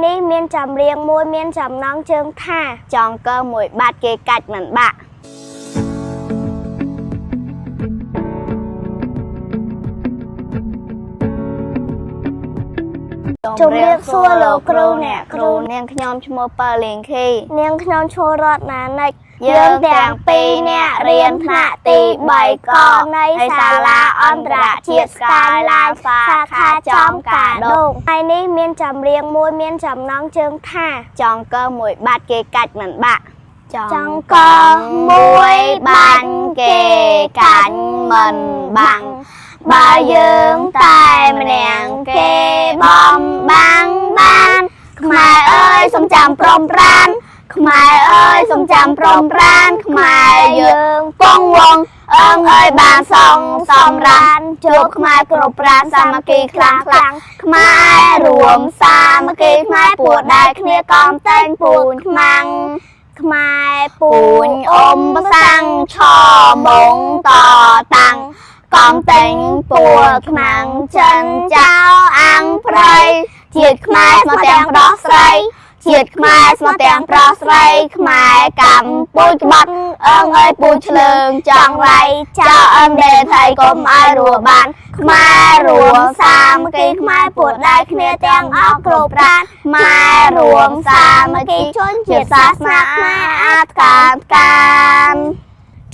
នេះមានចម្រៀងមួយមានចំណងជើងថា ចង្កឹះមួយបាត់គេកាច់មិនបាក់ ជំរាបសួរលោកគ្រូអ្នកគ្រូ នាងខ្ញុំឈ្មោះប៉ាលីងខី នាងខ្ញុំឈ្មោះរតនានិច យើងទាំងពីរអ្នករៀនថ្នាក់ទី3ក នៃសាលាអន្តរជាតិ Skyline សាខាចំការដូងថ្ងៃនេះមានចម្រៀងមួយមានចំណងជើងថា ចង្កឹះមួយបាត់គេកាច់មិនបាក់ ចង្កឹះមួយបាញ់គេកាញ់មិនបាំង បើយើងតែម្នាក់គេបំបាំងបានខ្មែរអើយសូមចាំព្រមប្រានខ្មែរអើយសូមចាំព្រមប្រានខ្មែរយើងពងវងអើងអើយបានសងសំរានជួបខ្មែរគ្រប់ប្រានសាមគ្គីខ្លាំងខ្លាំងខ្មែររួមសាមគ្គីខ្មែរពួតដែលគ្នាកំតែងពូនខ្មាំង ខ្មែរពូ ពូ ន នអ៊ំសាំងឆមងតតាំងកំតែងពួរខ្មាំងចិនចៅអាំងព្រៃជាតិខ្មែរស្មោះទាំងប្រុសស្រីជាតិខ្មែរស្មោះទាំងប្រុសស្រីខ្មែរកម្ពុជាក្បត់អើងអើយពូជឆ្លើងចង់រៃចៅអឹមដេថៃកុំឲ្យរស់បានខ្មែររួមសាមគ្គីខ្មែរពួតដែរគ្នាទាំងអស់គ្រប់ប្រានខ្មែររួមសាមគ្គីជនជាតិសាសនាខ្មែរអាចកានកាន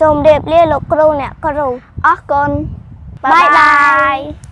ជំរាបលាលោកគ្រូអ្នកគ្រូ អរគុណ បាយបាយ។